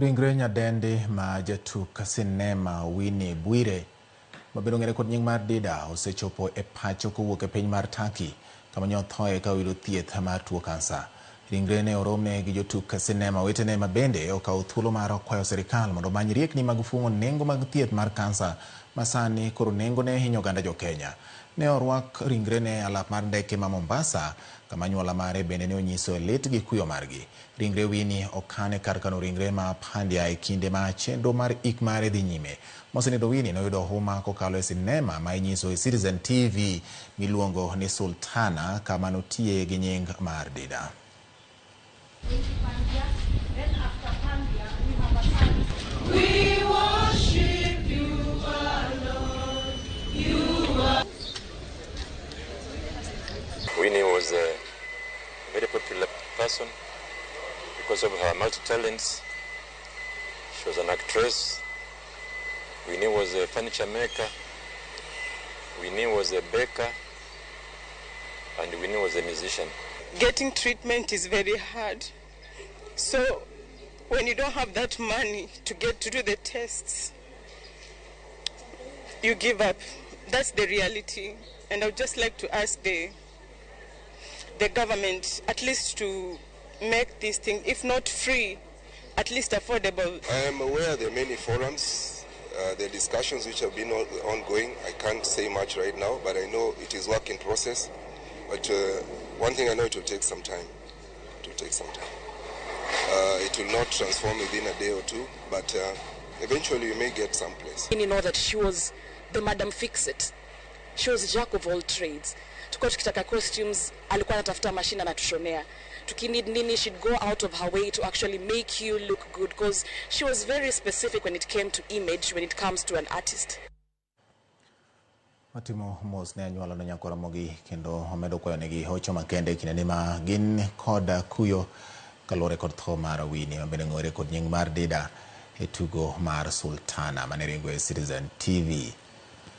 Ringre nyadendi ma jatuk sinema Winnie Bwire ma bende ong'ere kod nying mar Dida osechopo e pacho kowuok e piny mar Turkey kama ne othoe ka oyudo thieth mar tuo kansa. Ringre ne oromne gi jotuk sinema wetene ma bende okawo thuolo mar kwayo sirkal mondo omany riekni mag fuong'o nengo mag thieth mar kansa ma sani koro nengone hinyo oganda jo Kenya. Ne orwak ringrene e alap mar ndeke ma Mombasa kama anyuola mare bende ne onyisoe lit gi kuyo margi. Ringre Winnie okan e kar kano ringre ma Pandya e kinde ma chenro mar ik mare dhi nyime. Mosenindo Winnie noyudo huma kokalo e sinema ma inyiso e Citizen TV miluongo ni Sultana kama notiye gi nying mar Dida. Winnie was a very popular person because of her multi-talents. She was an actress. Winnie was a furniture maker. Winnie was a baker. And Winnie was a musician. Getting treatment is very hard. So when you don't have that money to get to do the tests, you give up. That's the reality. And I would just like to ask the government at least to make this thing, if not free, at least affordable. I am aware there are many forums, there are discussions which have been ongoing. I can't say much right now, but I know it is work in process. But one thing I know, it will take some time. It will take some time. It will not transform within a day or two, but eventually we may get someplace. You know that she was the Madam Fix-It. She was jack of all trades. Tulikuwa tukitaka costumes, alikuwa anatafuta mashine anatushonea. Tukineed nini, she'd go out of her way to actually make you look good because she was very specific when it came to image, when it comes to an artist. Watimo mos ne anyuola no nyako Ramogi kendo omedo kwayo negi hocho makende e kindeni ma gin kod kuyo kaluwore kod tho mar Winnie ma bende ong'ere kod nying mar Dida e tugo mar Sultana mane ringo e Citizen TV.